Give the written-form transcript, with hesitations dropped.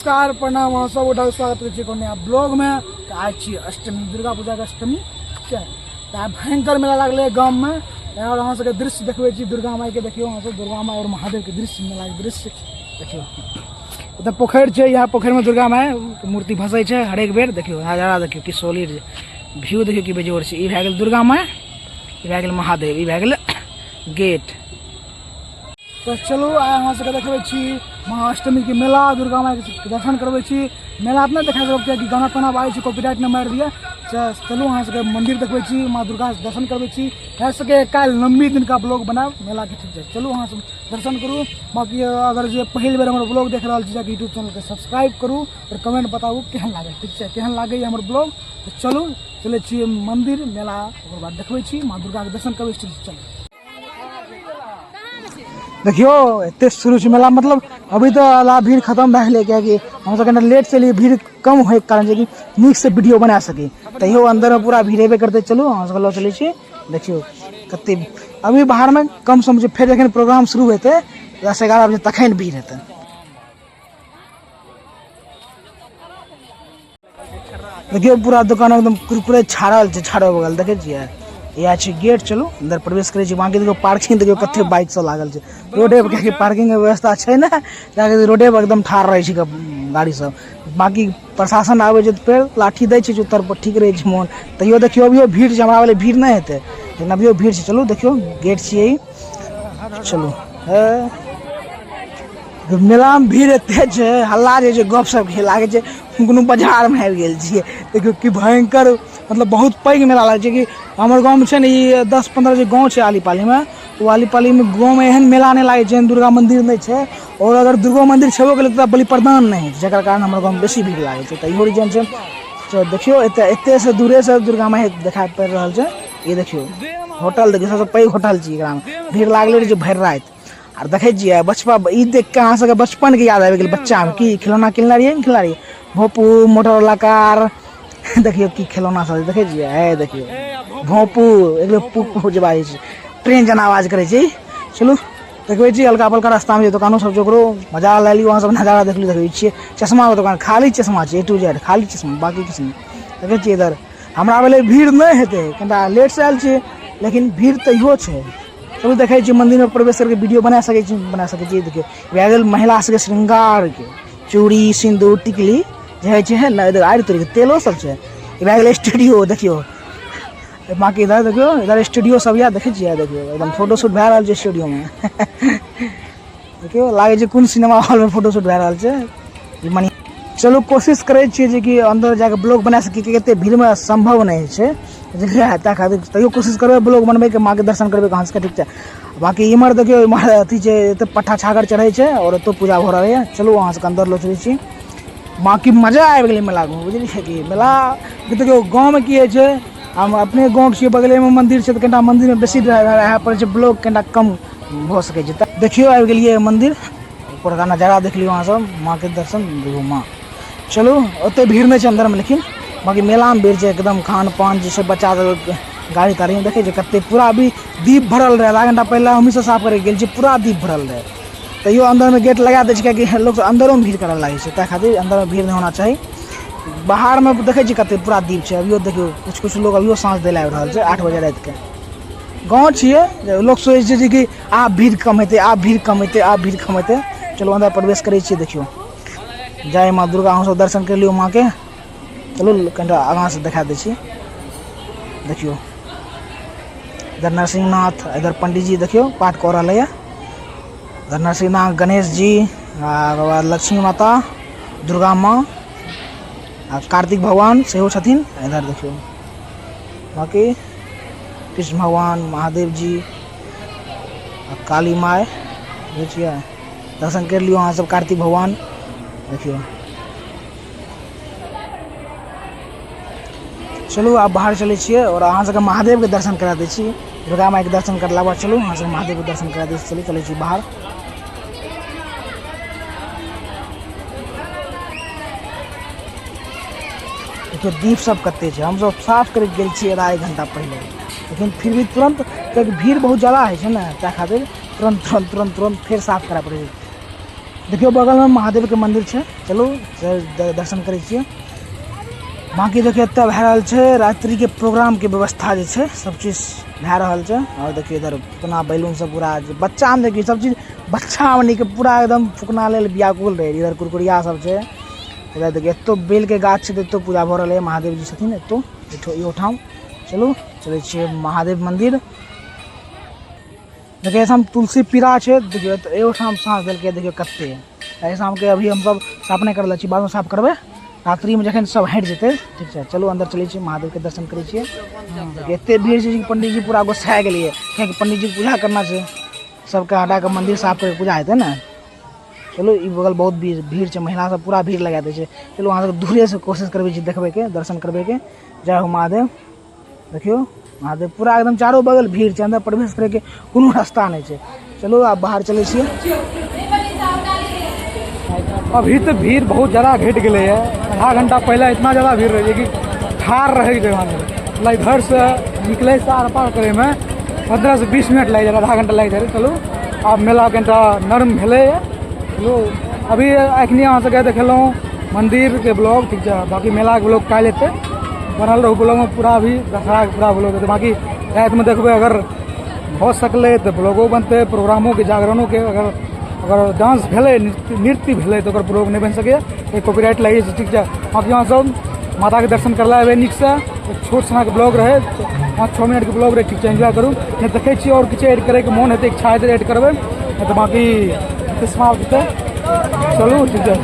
नमस्कार प्रणाम, अहाँ सब गोटा स्वागत करै छी कोनो नया ब्लॉग में। तऽ आइ छी अष्टमी, दुर्गा पूजा के अष्टमी, ठीक छै। तऽ आइ भयंकर मेला लागलै गाम में और अहाँ सबके दृश्य देखबै छी दुर्गा माई के। देखियौ अहाँ सब दुर्गा माई और महादेव के दृश्य, मेला के दृश्य देखियौ। ओतऽ पोखरि छै, यहाँ पोखरि में दुर्गा माई के मूर्ति भसै छै हरेक बेर। देखियौ नजारा, देखियौ की सॉलिड व्यू, देखियौ की बेजोड़ छै। ई भए गेल दुर्गा माई, ई भए गेल महादेव, ई भए गेल गेट। तऽ चलू आइ अहाँ सबके देखबै छी महाअष्टमीके मेला, दुर्गा माइके दर्शन करबै छी। मेला तऽ नहि देखा सकब कियाकि गाना ताना बाजै छै, कॉपीराइट नहि मारि दिअ। चलू अहाँ सबके मंदिर देखबै छी, माँ दुर्गा दर्शन करबै छी। भए सकै काल्हि नवमी दिनका ब्लॉग बनायब मेलाके, ठीक छै। चलू अहाँ सब दर्शन करू। बाँकी अगर जे पहिल बेर हमर ब्लॉग देख रहल छी, जाकऽ यूट्यूब चैनलके सब्सक्राइब करू आओर कमेंट बताबू केहन लागल, ठीक छै, केहन लागैए हमर ब्लॉग। तऽ चलू चलै छियै मंदिर, मेला ओकर बाद देखबै छी, माँ दुर्गाके दर्शन करबै छी। चलू देखियौ एते शुरू छै मेला, मतलब अभी तऽ आधा भीड़ खत्म भए गेलै कियाकि हमसब कनिटा लेट से एलियै। भीड़ कम होइके कारण छै कि नीक से वीडियो बना सकी, तैयो अन्दरमे पूरा भीड़ हेबे करतै। चलू अहाँ सबके लऽ चलै छी। देखियौ कते अभी बाहरमे कम सम छै, फेर जखन प्रोग्राम शुरू हेतै 10-11 बजे तखन भीड़ हेतै। देखियौ पूरा दुकान एकदम कुरकुरे छाड़ल छै, छाड़ो बगल देखै छियै। इएह छै गेट, चलू अंदर प्रवेश करै छी। बाकी देखियौ पार्किंग, देखियौ कते बाइक सब लागल छै रोडे पर, कियाकि पार्किंग के व्यवस्था छै ने, कियाकि रोडे पर एकदम ठाढ़ रहै छै गाड़ी सब। बाकी प्रशासन आबै छै तऽ फेर लाठी दै छै चुतर पर, ठीक रहै छै मोन। तैयो देखियौ अभियो भीड़ छै, हमरा भेलै भीड़ नहि हेतै, लेकिन अभियो भीड़ छै। चलू देखियौ गेट छियै ई, चलू। हे मेलामे भीड़ एते छै, हल्ला जे छै गप सप के लागै छै कोनो बाजारमे आबि गेल छियै। देखियौ की भयंकर, मतलब बहुत पैघ मेला लागै छै कि हमर गाँवमे छै ने ई 10-15 जे गाँव छै आली पालीमे, ओ आली पालीमे गाँवमे एहन मेला नहि लागै छै, एहन दुर्गा मन्दिर नहि छै। आओर अगर दुर्गो मन्दिर छेबो करै तऽ बलि प्रदान नहि होइ छै, जकर कारण हमर गाँवमे बेसी भीड़ लागै छै। तऽ इहो रीजन छै। तऽ देखियौ एते एतेसँ दूरेसँ दुर्गा माइ देखाइ पड़ि रहल छै। ई देखियौ होटल, देखियौ सबसँ पैघ होटल छी, एकरामे भीड़ लागले रहै छै भरि राति। आर देखै छियै बचपन, ई देख कऽ अहाँ सबके बचपनके याद आबि गेल। बच्चामे की खिलौना किनले रहियै ने, खेलने रहियै भोपू मोटरवाला कार। देखियौ की खिलौना सब देखै छियै। हे देखियौ भोपू, एक बेर पू पू जे बाजै छै, ट्रेन जेना आवाज करै छै। चलू देखबै छी हल्का फल्का रास्तामे जे दोकानो सब छै ओकरो मजा लए लियौ अहाँ सब, नजारा देख लियौ। देखै छियै चश्माके दोकान, खाली चश्मा छै, ए टू जेड खाली चश्मा, बाकी किछु नहि। देखै छियै इधर हमरा भेलै भीड़ नहि हेतै, कनिटा लेटसँ आयल छियै, लेकिन भीड़ तैयो छै। चलू देखै छी मन्दिरमे प्रवेश करके वीडियो बना सकै छी, बना सकै छी। देखियौ भए गेल महिला सबके श्रृंगारके चूड़ी सिन्दूर टिकली जे होइ छै ने, आरि तोड़िके तेलो सब छै। ई भए गेल स्टूडियो, देखियौ। बाकी इधर देखियौ, इधर स्टूडियो सब यऽ, देखै छियै। देखियौ एकदम फोटो शूट भए रहल छै स्टूडियोमे। देखियौ लागै छै कोन सिनेमा हॉलमे फोटो शूट भए रहल छै ई मनी। चलू कोशिश करै छियै जे कि अन्दर जाके ब्लॉग बना सकी, किएकि एते भीड़मे सम्भव नहि होइ छै बुझलियै। ताहि खातिर तैयो कोशिश करबै ब्लॉग बनबैके, माँके दर्शन करबै अहाँ सबके, ठीक छै। बाकी इम्हर देखियौ, इम्हर अथी छै, एतऽ पट्ठा छागर चढ़ै छै आओर एतौ पूजा भऽ रहल यऽ। चलू अहाँ सबके अन्दर लऽ चलै छी। बाकी मजा आबि गेलै मेला घूमि, बुझलियै कि मेला देखियौ गाँवमे की होइ छै, हम अपने गाँवके छियै, बगलेमे मन्दिर छै तऽ कनिटा मन्दिरमे बेसी रहए पड़ै छै, ब्लॉग कनिटा कम भऽ सकै छै। तऽ देखियौ आबि गेलियै मन्दिर, ऊपरका नजारा देख लियौ अहाँ सब, माँके दर्शन देखू माँ। चलू ओते भीड़ नहि छै अन्दरमे, लेकिन बाकी मेलामे भीड़ छै एकदम। खान पान जे छै बच्चा सब गाड़ी ताड़ीमे देखै छै कते पूरा अभी दीप भरल रहै। आधा घंटा पहिले हमही सब साफ करैके गेल छियै, पूरा दीप भरल रहै। तैयो अन्दरमे गेट लगा दै छै किएकि लोक सब अन्दरोमे भीड़ करऽ लागै छै, ताहि खातिर अन्दरमे भीड़ नहि होना चाही। बाहरमे देखै छियै कते पूरा दीप छै। अभियो देखियौ किछु किछु लोग अभियो साँझ दै लए आबि रहल छै 8 बजे रातिके। गाँव छियै, लोक सोचै छै जेकि आब भीड़ कम हेतै, आब भीड़ कम हेतै, आब भीड़ कम हेतै। चलू अन्दर प्रवेश करै छियै। देखियौ जय माँ दुर्गा, अहूँ सब दर्शन कर लियौ माँके। चलू कनिटा आगाँसँ देखा दै छी। देखियौ इधर नरसिंहनाथ, इधर पंडीजी देखियौ पाठ कऽ रहलै यऽ। इधर नरसिंहनाथ, गणेश जी, आ ओकर बाद लक्ष्मी माता, दुर्गा माँ आ कार्तिक भगवान सेहो छथिन। इधर देखियौ बाँकी कृष्ण भगवान, महादेव जी आ काली माय। देखै छियै, दर्शन करि लियौ अहाँ सब कार्तिक भगवान। देखियौ चलू आब बाहर चलै छियै आओर अहाँ सबके महादेवके दर्शन करा दै छी। दुर्गा माइके दर्शन करला बाद चलू अहाँ सबके महादेवके दर्शन करा दै छी। चलू चलै छी बाहर। देखियौ दीप सब कते छै। हमसब साफ करैत गेल छियै आधा एक घंटा पहिले, लेकिन फिर भी तुरन्त कियाकि भीड़ बहुत ज्यादा होइ छै ने, ताहि खातिर तुरन्त तुरन्त तुरन्त तुरन्त फेर साफ करऽ पड़ै छै। देखियौ बगलमे महादेवके मंदिर छै, चलू दर्शन करै छियै। बाकी देखियौ एतऽ भए रहल छै रात्रिके प्रोग्रामके व्यवस्था जे छै सब चीज भए रहल छै। और देखियौ इधर फुकना बैलून सब पूरा बच्चा मे देखियौ सब चीज बच्चा बनी के पूरा एकदम फुकना लेल व्याकुल रहै। इधर कुरकुरिया सब छै। इधर देखियौ एतो बेल के गाछ छै, एतो पूजा भऽ रहल है, महादेव जी छथिन एतो इहो ठाम। चलू चलै छियै महादेव मंदिर। देखियौ एहिठाम तुलसी पीरा छै, देखियौ एगो ठाम साँस देलकै, देखियौ कते। एहिठाम के अभी हमसब साफ नहि करले छी, बादमे साफ करबै रात्रिमे जखन सब हटि जेतै। ठीक छै, चलू अंदर चलै छी, महादेवके दर्शन करै छियै। एते भीड़ छै कि पंडीजी पूरा गुस्सा गेलियै, कियाकि पंडीजी पूजा करना छै, सबके हटा कऽ मंदिर साफ करके पूजा हेतै ने। चलू ई बगल बहुत भीड़ छै, महिला सब पूरा भीड़ लगा दै छै। चलू अहाँ सब दूरे से कोशिश करबै छी देखबैके, दर्शन करबैके। जय हो महादेव। देखियौ महादेव पूरा एकदम चारो बगल भीड़ छै, अंदर प्रवेश करैके कोनो रास्ता नहि छै। चलू आब बाहर चलै छियै। अभी तऽ भीड़ बहुत ज़्यादा घटि गेलै है। आधा घंटा पहले इतना ज़्यादा भीड़ रहै कि ठाढ़ रहैके जगह नहि। मतलब इधर से निकलै से आर पार करैमे 15 से 20 मिनट लागि जाइ, आधा घंटा लागि जाइ। चलू आब मेला कनिटा नरम भेलै है। चलू अभी एखनी अहाँ सबके देखेलहुँ मंदिरके ब्लॉग, ठीक छै। बाकी मेलाके ब्लॉग काल्हि एतै, बनल रहू ब्लॉगमे पूरा। अभी दशहराके पूरा ब्लॉग एतै। बाकी रातिमे देखबै अगर भऽ सकलै तऽ ब्लॉगो बनतै, प्रोग्रामोके जागरणोके। अगर अगर डांस भेलै, नृत्य भेलै तऽ ओकर ब्लॉग नहि बनि सकैए, कॉपीराइट लागि जाइ छै। ठीक छै, बाकी अहाँ सब माताके दर्शन करला एबै नीकसँ। छोट सनाके ब्लॉग रहै, 5-6 मिनटके ब्लॉग रहै। ठीक छै, एन्जॉय करू। नहि देखै छियै आओर किछु एड करैके मोन हेतै, इच्छा हेतै एड करबै, नहि तऽ बाकी समाप्त हेतै। चलू ठीक छै।